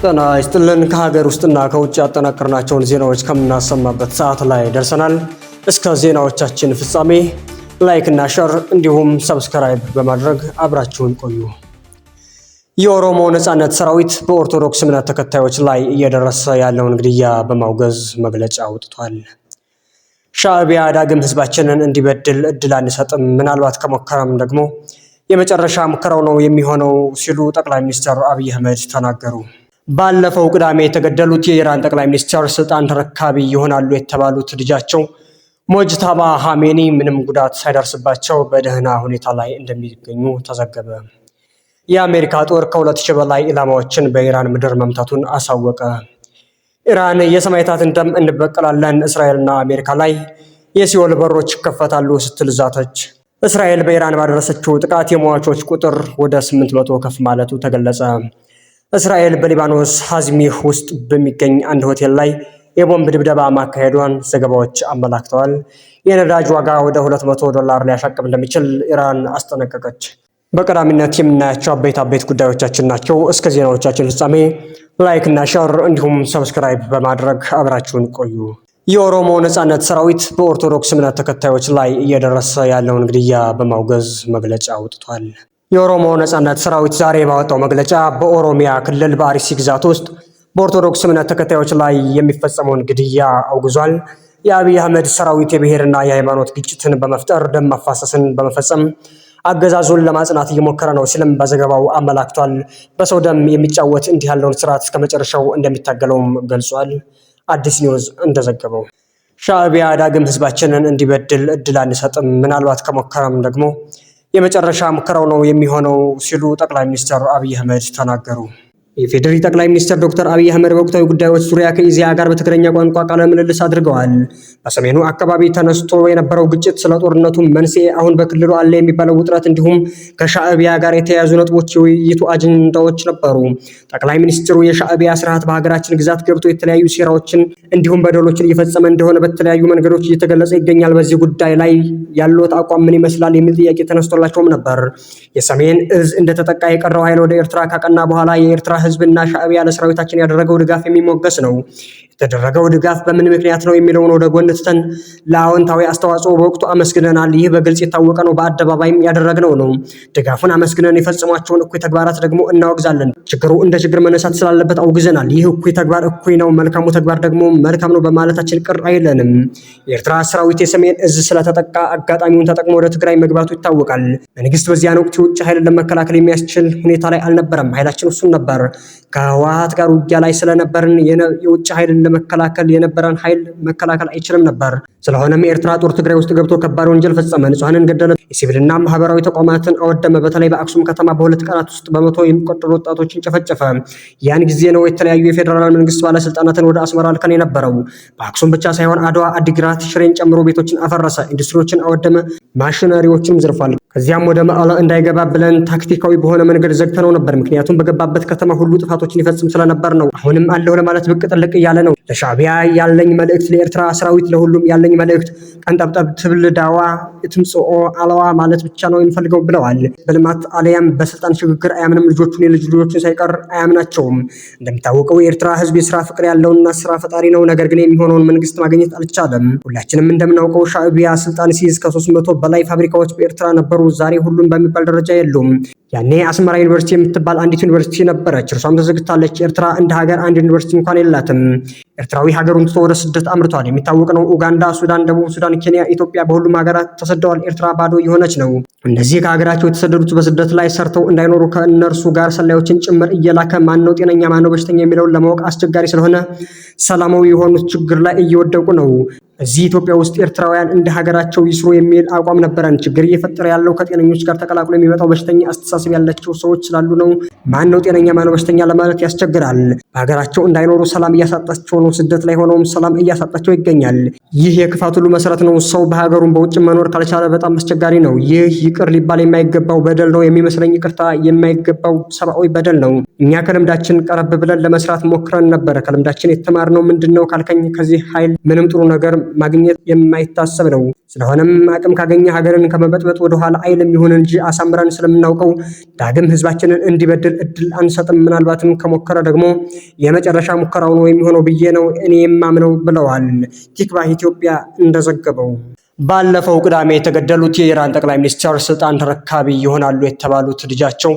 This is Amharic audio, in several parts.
ጤና ይስጥልን። ከሀገር ውስጥና ከውጭ ያጠናቀርናቸውን ዜናዎች ከምናሰማበት ሰዓት ላይ ደርሰናል። እስከ ዜናዎቻችን ፍጻሜ like እና share እንዲሁም subscribe በማድረግ አብራችሁን ቆዩ። የኦሮሞ ነጻነት ሰራዊት በኦርቶዶክስ እምነት ተከታዮች ላይ እየደረሰ ያለውን ግድያ በማውገዝ መግለጫ አውጥቷል። ሻዕቢያ ዳግም ህዝባችንን እንዲበድል እድል አንሰጥም፣ ምናልባት ከሞከረም ደግሞ የመጨረሻ ሙከራው ነው የሚሆነው ሲሉ ጠቅላይ ሚኒስትር አብይ አህመድ ተናገሩ። ባለፈው ቅዳሜ የተገደሉት የኢራን ጠቅላይ ሚኒስትር ስልጣን ተረካቢ ይሆናሉ የተባሉት ልጃቸው ሞጅታባ ኻሜኒ ምንም ጉዳት ሳይደርስባቸው በደህና ሁኔታ ላይ እንደሚገኙ ተዘገበ። የአሜሪካ ጦር ከ2000 በላይ ኢላማዎችን በኢራን ምድር መምታቱን አሳወቀ። ኢራን የሰማዕታትን ደም እንበቀላለን፣ እስራኤልና አሜሪካ ላይ የሲኦል በሮች ይከፈታሉ ስትል ዛተች። እስራኤል በኢራን ባደረሰችው ጥቃት የሟቾች ቁጥር ወደ 800 ከፍ ማለቱ ተገለጸ። እስራኤል በሊባኖስ ሐዝሚህ ውስጥ በሚገኝ አንድ ሆቴል ላይ የቦምብ ድብደባ ማካሄዷን ዘገባዎች አመላክተዋል። የነዳጅ ዋጋ ወደ $200 ሊያሻቅብ እንደሚችል ኢራን አስጠነቀቀች። በቀዳሚነት የምናያቸው አበይት አበይት ጉዳዮቻችን ናቸው። እስከ ዜናዎቻችን ፍጻሜ like እና share እንዲሁም subscribe በማድረግ አብራችሁን ቆዩ። የኦሮሞ ነጻነት ሰራዊት በኦርቶዶክስ እምነት ተከታዮች ላይ እየደረሰ ያለውን ግድያ በማውገዝ መግለጫ አውጥቷል። የኦሮሞ ነጻነት ሰራዊት ዛሬ ባወጣው መግለጫ በኦሮሚያ ክልል በአርሲ ግዛት ውስጥ በኦርቶዶክስ እምነት ተከታዮች ላይ የሚፈጸመውን ግድያ አውግዟል። የአብይ አህመድ ሰራዊት የብሔርና የሃይማኖት ግጭትን በመፍጠር ደም ማፋሰስን በመፈጸም አገዛዙን ለማጽናት እየሞከረ ነው ሲልም በዘገባው አመላክቷል። በሰው ደም የሚጫወት እንዲህ ያለውን ስርዓት እስከ መጨረሻው እንደሚታገለውም ገልጿል። አዲስ ኒውዝ እንደዘገበው ሻዕቢያ ዳግም ህዝባችንን እንዲበድል እድል አንሰጥም፣ ምናልባት ከሞከረም ደግሞ የመጨረሻ ሙከራው ነው የሚሆነው ሲሉ ጠቅላይ ሚኒስትር አብይ አህመድ ተናገሩ። የኢፌዴሪ ጠቅላይ ሚኒስትር ዶክተር አብይ አህመድ በወቅታዊ ጉዳዮች ዙሪያ ከኢዜአ ጋር በትግርኛ ቋንቋ ቃለ ምልልስ አድርገዋል። በሰሜኑ አካባቢ ተነስቶ የነበረው ግጭት፣ ስለ ጦርነቱ መንስኤ፣ አሁን በክልሉ አለ የሚባለው ውጥረት እንዲሁም ከሻዕቢያ ጋር የተያያዙ ነጥቦች የውይይቱ አጀንዳዎች ነበሩ። ጠቅላይ ሚኒስትሩ የሻዕቢያ ስርዓት በሀገራችን ግዛት ገብቶ የተለያዩ ሴራዎችን እንዲሁም በደሎችን እየፈጸመ እንደሆነ በተለያዩ መንገዶች እየተገለጸ ይገኛል። በዚህ ጉዳይ ላይ ያሉት አቋም ምን ይመስላል የሚል ጥያቄ ተነስቶላቸውም ነበር። የሰሜን እዝ እንደተጠቃ የቀረው ኃይል ወደ ኤርትራ ካቀና በኋላ የኤርትራ ህዝብና ሻዕቢያ ለሰራዊታችን ያደረገው ድጋፍ የሚሞገስ ነው። የተደረገው ድጋፍ በምን ምክንያት ነው የሚለውን ወደ ጎን ትተን ለአዎንታዊ አስተዋጽኦ በወቅቱ አመስግነናል። ይህ በግልጽ የታወቀ ነው፣ በአደባባይም ያደረግነው ነው። ድጋፉን አመስግነን የፈጸሟቸውን እኩይ ተግባራት ደግሞ እናወግዛለን። ችግሩ እንደ ችግር መነሳት ስላለበት አውግዘናል። ይህ እኩይ ተግባር እኩይ ነው፣ መልካሙ ተግባር ደግሞ መልካም ነው በማለታችን ቅር አይለንም። የኤርትራ ሰራዊት የሰሜን እዝ ስለተጠቃ አጋጣሚውን ተጠቅሞ ወደ ትግራይ መግባቱ ይታወቃል። መንግስት በዚያን ወቅት የውጭ ኃይልን ለመከላከል የሚያስችል ሁኔታ ላይ አልነበረም። ኃይላችን ውሱን ነበር። ከህወሓት ጋር ውጊያ ላይ ስለነበርን የውጭ ኃይልን ለመከላከል የነበረን ኃይል መከላከል አይችልም ነበር። ስለሆነም የኤርትራ ጦር ትግራይ ውስጥ ገብቶ ከባድ ወንጀል ፈጸመ፣ ንጹሐንን ገደለ፣ የሲቪልና ማህበራዊ ተቋማትን አወደመ። በተለይ በአክሱም ከተማ በ2 ቀናት ውስጥ በመቶ የሚቆጠሩ ወጣቶችን ጨፈጨፈ። ያን ጊዜ ነው የተለያዩ የፌዴራል መንግስት ባለስልጣናትን ወደ አስመራ ልከን የነበረው። በአክሱም ብቻ ሳይሆን አድዋ፣ አዲግራት፣ ሽሬን ጨምሮ ቤቶችን አፈረሰ፣ ኢንዱስትሪዎችን አወደመ፣ ማሽነሪዎችንም ዘርፏል። ከዚያም ወደ መቀለ እንዳይገባ ብለን ታክቲካዊ በሆነ መንገድ ዘግተነው ነበር። ምክንያቱም በገባበት ከተማ ሁሉ ጥፋቶችን ይፈጽም ስለነበር ነው። አሁንም አለሁ ለማለት ብቅ ጥልቅ እያለ ነው። ለሻዕቢያ ያለኝ መልእክት፣ ለኤርትራ ሰራዊት፣ ለሁሉም ያለኝ መልእክት ቀንጠብጠብ ትብል ዳዋ ትምጽኦ አለዋ ማለት ብቻ ነው የሚፈልገው ብለዋል። በልማት አለያም በስልጣን ሽግግር አያምንም። ልጆቹን የልጅ ልጆቹን ሳይቀር አያምናቸውም። እንደሚታወቀው የኤርትራ ህዝብ የስራ ፍቅር ያለውና ስራ ፈጣሪ ነው። ነገር ግን የሚሆነውን መንግስት ማግኘት አልቻለም። ሁላችንም እንደምናውቀው ሻዕቢያ ስልጣን ሲይዝ ከ300 በላይ ፋብሪካዎች በኤርትራ ነበሩ። ዛሬ ሁሉም በሚባል ደረጃ የሉም። ያኔ አስመራ ዩኒቨርሲቲ የምትባል አንዲት ዩኒቨርሲቲ ነበረች። እርሷም ተዘግታለች። ኤርትራ እንደ ሀገር አንድ ዩኒቨርሲቲ እንኳን የላትም። ኤርትራዊ ሀገሩን ትቶ ወደ ስደት አምርቷል። የሚታወቅ ነው። ኡጋንዳ፣ ሱዳን፣ ደቡብ ሱዳን፣ ኬንያ፣ ኢትዮጵያ በሁሉም ሀገራት ተሰደዋል። ኤርትራ ባዶ የሆነች ነው። እነዚህ ከሀገራቸው የተሰደዱት በስደት ላይ ሰርተው እንዳይኖሩ ከእነርሱ ጋር ሰላዮችን ጭምር እየላከ ማነው ጤነኛ ማነው በሽተኛ የሚለውን ለማወቅ አስቸጋሪ ስለሆነ ሰላማዊ የሆኑት ችግር ላይ እየወደቁ ነው። እዚህ ኢትዮጵያ ውስጥ ኤርትራውያን እንደ ሀገራቸው ይስሩ የሚል አቋም ነበረን። ችግር እየፈጠረ ያለው ከጤነኞች ጋር ተቀላቅሎ የሚመጣው በሽተኛ አስተሳሰብ ያላቸው ሰዎች ስላሉ ነው። ማን ነው ጤነኛ ማነው በሽተኛ ለማለት ያስቸግራል። በሀገራቸው እንዳይኖሩ ሰላም እያሳጣቸው ነው ስደት ላይ ሆነውም ሰላም እያሳጣቸው ይገኛል። ይህ የክፋት ሁሉ መሰረት ነው። ሰው በሀገሩም በውጭ መኖር ካልቻለ በጣም አስቸጋሪ ነው። ይህ ይቅር ሊባል የማይገባው በደል ነው የሚመስለኝ። ይቅርታ የማይገባው ሰብአዊ በደል ነው። እኛ ከልምዳችን ቀረብ ብለን ለመስራት ሞክረን ነበረ። ከልምዳችን የተማርነው ምንድን ነው ካልከኝ ከዚህ ኃይል ምንም ጥሩ ነገር ማግኘት የማይታሰብ ነው። ስለሆነም አቅም ካገኘ ሀገርን ከመበጥበጥ ወደኋላ አይልም። ይሁን እንጂ አሳምረን ስለምናውቀው ዳግም ህዝባችንን እንዲበድል እድል አንሰጥም። ምናልባትም ከሞከረ ደግሞ የመጨረሻ ሙከራው ነው የሚሆነው ብዬ ነው እኔ የማምነው ብለዋል። ቲክቫህ ኢትዮጵያ እንደዘገበው ባለፈው ቅዳሜ የተገደሉት የኢራን ጠቅላይ ሚኒስትር ስልጣን ተረካቢ ይሆናሉ የተባሉት ልጃቸው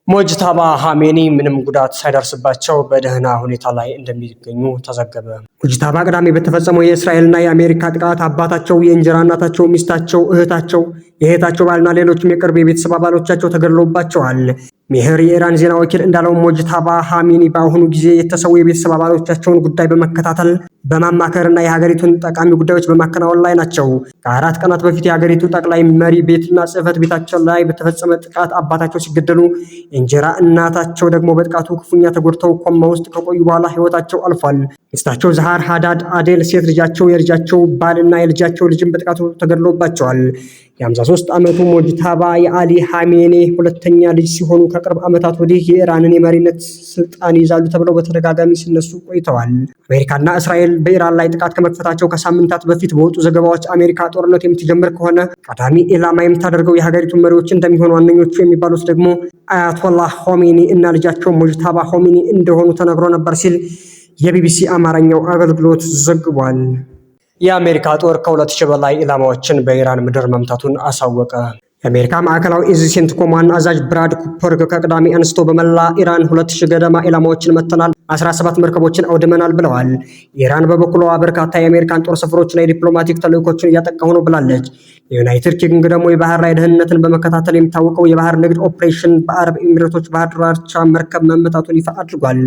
ሞጅታባ ኻሜኒ ምንም ጉዳት ሳይደርስባቸው በደህና ሁኔታ ላይ እንደሚገኙ ተዘገበ። ሞጅታባ ቅዳሜ በተፈጸመው የእስራኤልና የአሜሪካ ጥቃት አባታቸው፣ የእንጀራ እናታቸው፣ ሚስታቸው፣ እህታቸው፣ የእህታቸው ባልና ሌሎችም የቅርብ የቤተሰብ አባሎቻቸው ተገድለውባቸዋል። ሜህር የኢራን ዜና ወኪል እንዳለው ሞጅታባ ኻሜኒ በአሁኑ ጊዜ የተሰዉ የቤተሰብ አባሎቻቸውን ጉዳይ በመከታተል በማማከርና የሀገሪቱን ጠቃሚ ጉዳዮች በማከናወን ላይ ናቸው። ከ4 ቀናት በፊት የሀገሪቱ ጠቅላይ መሪ ቤትና ጽሕፈት ቤታቸው ላይ በተፈጸመ ጥቃት አባታቸው ሲገደሉ የእንጀራ እናታቸው ደግሞ በጥቃቱ ክፉኛ ተጎድተው ኮማ ውስጥ ከቆዩ በኋላ ሕይወታቸው አልፏል። ሚስታቸው ዛሃር ሃዳድ አዴል፣ ሴት ልጃቸው፣ የልጃቸው ባልና የልጃቸው ልጅም በጥቃቱ ተገድሎባቸዋል። የ53 ዓመቱ ሞጅታባ የአሊ ኻሜኔ ሁለተኛ ልጅ ሲሆኑ ከቅርብ ዓመታት ወዲህ የኢራንን የመሪነት ስልጣን ይይዛሉ ተብለው በተደጋጋሚ ሲነሱ ቆይተዋል። አሜሪካና እስራኤል በኢራን ላይ ጥቃት ከመክፈታቸው ከሳምንታት በፊት በወጡ ዘገባዎች አሜሪካ ጦርነት የምትጀምር ከሆነ ቀዳሚ ኢላማ የምታደርገው የሀገሪቱን መሪዎች እንደሚሆኑ፣ ዋነኞቹ የሚባሉት ደግሞ አያቶላህ ሆሜኒ እና ልጃቸው ሞጅታባ ሆሜኒ እንደሆኑ ተነግሮ ነበር ሲል የቢቢሲ አማርኛው አገልግሎት ዘግቧል። የአሜሪካ ጦር ከ2000 በላይ ኢላማዎችን በኢራን ምድር መምታቱን አሳወቀ። የአሜሪካ ማዕከላዊ እዝ ሴንትኮም ዋና አዛዥ ብራድ ኩፐር ከቅዳሜ አንስቶ በመላ ኢራን 2000 ገደማ ኢላማዎችን መትተናል፣ 17 መርከቦችን አውድመናል ብለዋል። ኢራን በበኩሏ በርካታ የአሜሪካን ጦር ሰፈሮችና የዲፕሎማቲክ ተልዕኮችን እያጠቃሁ ነው ብላለች። የዩናይትድ ኪንግደም የባህር ላይ ደህንነትን በመከታተል የሚታወቀው የባህር ንግድ ኦፕሬሽን በአረብ ኤሚሬቶች ባህር ዳርቻ መርከብ መመታቱን ይፋ አድርጓል።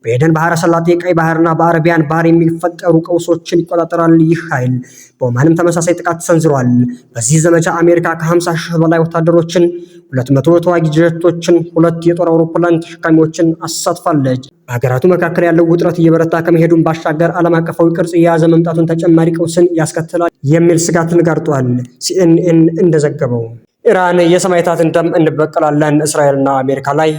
በኤደን ባህረ ሰላጤ፣ ቀይ ባህርና በአረቢያን ባህር የሚፈጠሩ ቀውሶችን ይቆጣጠራል። ይህ ኃይል በኦማንም ተመሳሳይ ጥቃት ሰንዝሯል። በዚህ ዘመቻ አሜሪካ ከ50 ሺህ በላይ ወታደሮችን፣ 200 ተዋጊ ጀቶችን፣ ሁለት የጦር አውሮፕላን ተሸካሚዎችን አሳትፋለች። በሀገራቱ መካከል ያለው ውጥረት እየበረታ ከመሄዱን ባሻገር ዓለም አቀፋዊ ቅርጽ እየያዘ መምጣቱን ተጨማሪ ቀውስን ያስከትላል የሚል ስጋትን ጋርጧል። ሲኤንኤን እንደዘገበው ኢራን የሰማዕታትን ደም እንበቀላለን፣ እስራኤልና አሜሪካ ላይ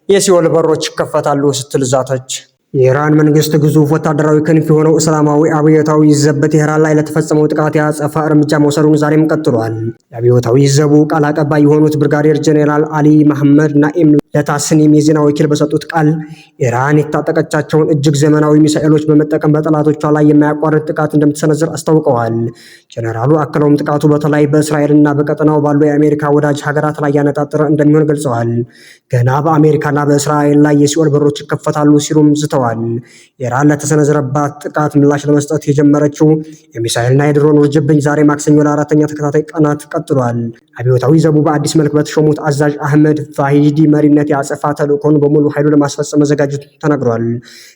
የሲኦል በሮች ይከፈታሉ ስትል ዛተች። የኢራን መንግስት ግዙፍ ወታደራዊ ክንፍ የሆነው እስላማዊ አብዮታዊ ዘብ በቴህራን ላይ ለተፈጸመው ጥቃት የአጸፋ እርምጃ መውሰዱን ዛሬም ቀጥሏል። የአብዮታዊ ዘቡ ቃል አቀባይ የሆኑት ብርጋዴር ጄኔራል አሊ መሐመድ ናኢም ለታስኒም የዜና ወኪል በሰጡት ቃል ኢራን የታጠቀቻቸውን እጅግ ዘመናዊ ሚሳኤሎች በመጠቀም በጠላቶቿ ላይ የማያቋርጥ ጥቃት እንደምትሰነዝር አስታውቀዋል። ጄኔራሉ አክለውም ጥቃቱ በተለይ በእስራኤልና በቀጠናው ባሉ የአሜሪካ ወዳጅ ሀገራት ላይ ያነጣጠረ እንደሚሆን ገልጸዋል። ገና በአሜሪካና በእስራኤል ላይ የሲኦል በሮች ይከፈታሉ ሲሉም ዝተዋል። ኢራን ለተሰነዘረባት ጥቃት ምላሽ ለመስጠት የጀመረችው የሚሳኤልና የድሮን ውርጅብኝ ዛሬ ማክሰኞ ለአራተኛ ተከታታይ ቀናት ቀጥሏል። አብዮታዊ ዘቡ በአዲስ መልክ በተሾሙት አዛዥ አህመድ ቫሂዲ መሪነት የአጸፋ ተልእኮን በሙሉ ኃይሉ ለማስፈጸም መዘጋጀቱ ተነግሯል።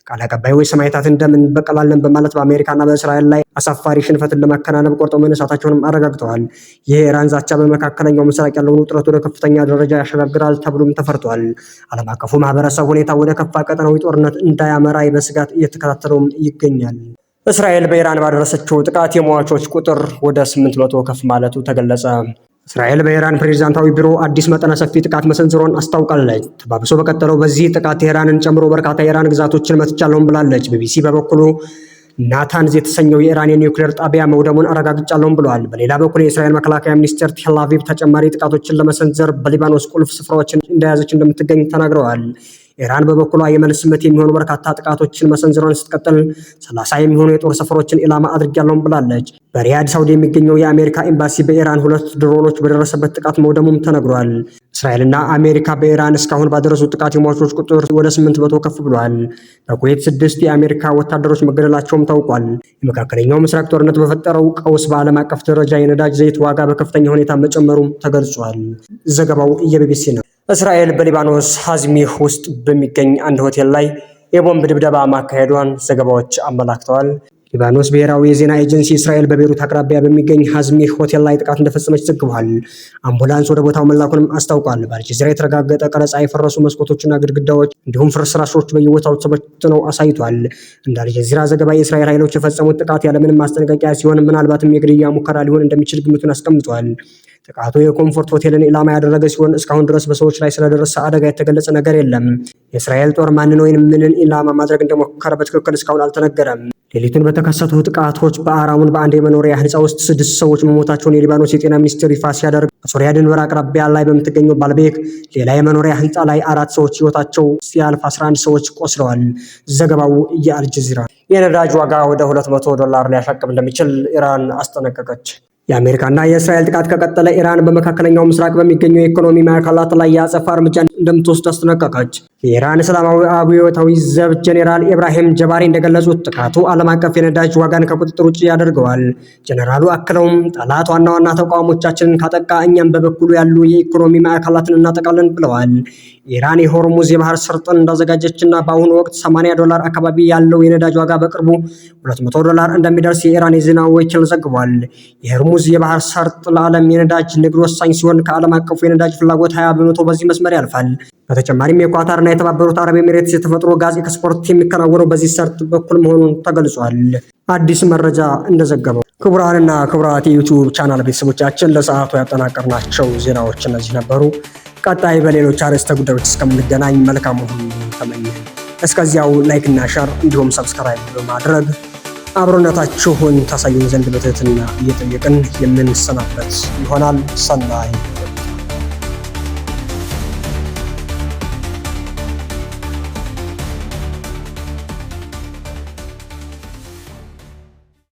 ቃል አቀባዩ የሰማዕታትን ደም እንበቀላለን በማለት በአሜሪካና በእስራኤል ላይ አሳፋሪ ሽንፈትን ለማከናነብ ቆርጠው መነሳታቸውንም አረጋግጠዋል። ይህ የኢራን ዛቻ በመካከለኛው ምስራቅ ያለውን ውጥረት ወደ ከፍተኛ ደረጃ ያሸጋግራል ተብሎም ተፈርቷል። ዓለም አቀፉ ማህበረሰብ ሁኔታ ወደ ከፋ ቀጠናዊ ጦርነት እንዳያመራ በስጋት እየተከታተለውም ይገኛል። እስራኤል በኢራን ባደረሰችው ጥቃት የሟቾች ቁጥር ወደ 800 ከፍ ማለቱ ተገለጸ። እስራኤል በኢራን ፕሬዚዳንታዊ ቢሮ አዲስ መጠነ ሰፊ ጥቃት መሰንዘሯን አስታውቃለች። ተባብሶ በቀጠለው በዚህ ጥቃት ቴህራንን ጨምሮ በርካታ የኢራን ግዛቶችን መትቻለሁም ብላለች። ቢቢሲ በበኩሉ ናታንዝ የተሰኘው የኢራን የኒውክሌር ጣቢያ መውደሙን አረጋግጫለሁም ብለዋል። በሌላ በኩል የእስራኤል መከላከያ ሚኒስቴር ቴልአቪቭ ተጨማሪ ጥቃቶችን ለመሰንዘር በሊባኖስ ቁልፍ ስፍራዎችን እንደያዘች እንደምትገኝ ተናግረዋል። ኢራን በበኩሏ የመልስ ምት የሚሆኑ በርካታ ጥቃቶችን መሰንዘሯን ስትቀጥል 30 የሚሆኑ የጦር ሰፈሮችን ኢላማ አድርጊያለሁም ብላለች። በሪያድ ሳውዲ የሚገኘው የአሜሪካ ኤምባሲ በኢራን ሁለት ድሮኖች በደረሰበት ጥቃት መውደሙም ተነግሯል። እስራኤልና አሜሪካ በኢራን እስካሁን ባደረሱት ጥቃት የሟቾች ቁጥር ወደ 800 ከፍ ብሏል። በኩዌት ስድስት የአሜሪካ ወታደሮች መገደላቸውም ታውቋል። የመካከለኛው ምስራቅ ጦርነት በፈጠረው ቀውስ በዓለም አቀፍ ደረጃ የነዳጅ ዘይት ዋጋ በከፍተኛ ሁኔታ መጨመሩም ተገልጿል። ዘገባው የቢቢሲ ነው። እስራኤል በሊባኖስ ሐዝሚህ ውስጥ በሚገኝ አንድ ሆቴል ላይ የቦምብ ድብደባ ማካሄዷን ዘገባዎች አመላክተዋል። ሊባኖስ ብሔራዊ የዜና ኤጀንሲ እስራኤል በቤሩት አቅራቢያ በሚገኝ ሀዝሚህ ሆቴል ላይ ጥቃት እንደፈጸመች ዘግቧል። አምቡላንስ ወደ ቦታው መላኩንም አስታውቋል። በአልጀዚራ የተረጋገጠ ቀረጻ የፈረሱ መስኮቶችና ግድግዳዎች እንዲሁም ፍርስራሾች በየቦታው ተበትነው አሳይቷል። እንደ አልጀዚራ ዘገባ የእስራኤል ኃይሎች የፈጸሙት ጥቃት ያለምንም ማስጠንቀቂያ ሲሆን ምናልባትም የግድያ ሙከራ ሊሆን እንደሚችል ግምቱን አስቀምጧል። ጥቃቱ የኮምፎርት ሆቴልን ኢላማ ያደረገ ሲሆን እስካሁን ድረስ በሰዎች ላይ ስለደረሰ አደጋ የተገለጸ ነገር የለም። የእስራኤል ጦር ማንን ወይም ምንን ኢላማ ማድረግ እንደሞከረ በትክክል እስካሁን አልተነገረም። ሌሊቱን በተከሰቱ ጥቃቶች በአራሙን በአንድ የመኖሪያ ህንፃ ውስጥ 6 ሰዎች መሞታቸውን የሊባኖስ የጤና ሚኒስቴር ይፋ ሲያደርግ በሶሪያ ድንበር አቅራቢያ ላይ በምትገኘው ባልቤክ ሌላ የመኖሪያ ህንፃ ላይ 4 ሰዎች ህይወታቸው ሲያልፍ 11 ሰዎች ቆስለዋል። ዘገባው የአልጀዚራ። የነዳጅ ዋጋ ወደ $200 ሊያሻቅብ እንደሚችል ኢራን አስጠነቀቀች። የአሜሪካና የእስራኤል ጥቃት ከቀጠለ ኢራን በመካከለኛው ምስራቅ በሚገኙ የኢኮኖሚ ማዕከላት ላይ የአጸፋ እርምጃ እንደምትወስድ አስጠነቀቀች። የኢራን እስላማዊ አብዮታዊ ዘብ ጄኔራል ኢብራሂም ጀባሪ እንደገለጹት ጥቃቱ ዓለም አቀፍ የነዳጅ ዋጋን ከቁጥጥር ውጭ ያደርገዋል። ጄኔራሉ አክለውም ጠላት ዋና ዋና ተቋሞቻችንን ካጠቃ እኛም በበኩሉ ያሉ የኢኮኖሚ ማዕከላትን እናጠቃለን ብለዋል። ኢራን የሆርሙዝ የባህር ሰርጥን እንዳዘጋጀችና በአሁኑ ወቅት $80 አካባቢ ያለው የነዳጅ ዋጋ በቅርቡ $200 እንደሚደርስ የኢራን የዜና ወኪል ዘግቧል። የሆርሙዝ የባህር ሰርጥ ለዓለም የነዳጅ ንግድ ወሳኝ ሲሆን ከዓለም አቀፉ የነዳጅ ፍላጎት 20% በዚህ መስመር ያልፋል። በተጨማሪም የኳታርና የተባበሩት አረብ ኤሚሬትስ የተፈጥሮ ጋዝ ኤክስፖርት የሚከናወነው በዚህ ሰርጥ በኩል መሆኑን ተገልጿል። አዲስ መረጃ እንደዘገበው። ክቡራንና ክቡራት የዩቲዩብ ቻናል ቤተሰቦቻችን ለሰዓቱ ያጠናቀርናቸው ዜናዎች እነዚህ ነበሩ። ቀጣይ በሌሎች አርዕስተ ጉዳዮች እስከምንገናኝ መልካም ሁሉ ተመኘን። እስከዚያው like ና share እንዲሁም subscribe በማድረግ አብሮነታችሁን ታሳዩን ዘንድ በትህትና እየጠየቅን የምንሰናበት ይሆናል። ሰናይ